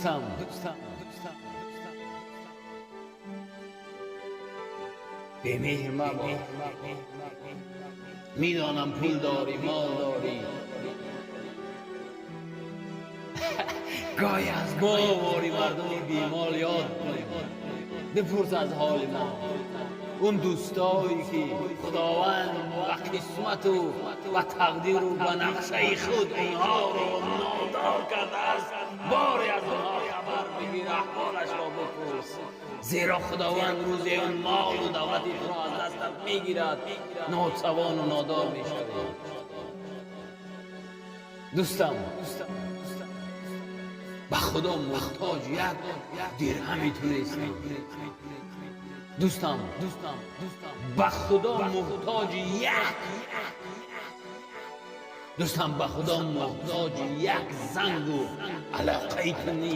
دوستم، بی‌مهر مباش. میدانم پول داری، مال داری، گاهی از ما واری مردم بیمال یاد کنیم. بپرس از حال ما، اون دوستایی که خداوند به قسمت و به تقدیر و به نقشه خود اونها رو نادار کرده است. باری از اونها خبر بگیر، احوالش را بپرس، زیرا خداوند روزی اون مال و دولت تو را از دستت میگیرد، ناتوان و نادار میشوی. دوستم، به خدا محتاج یک درهمی تو نیستم. دوستم، به خدا محتاج یک دوستم، به خدا محتاج یک زنگ و علاقه تو نیست.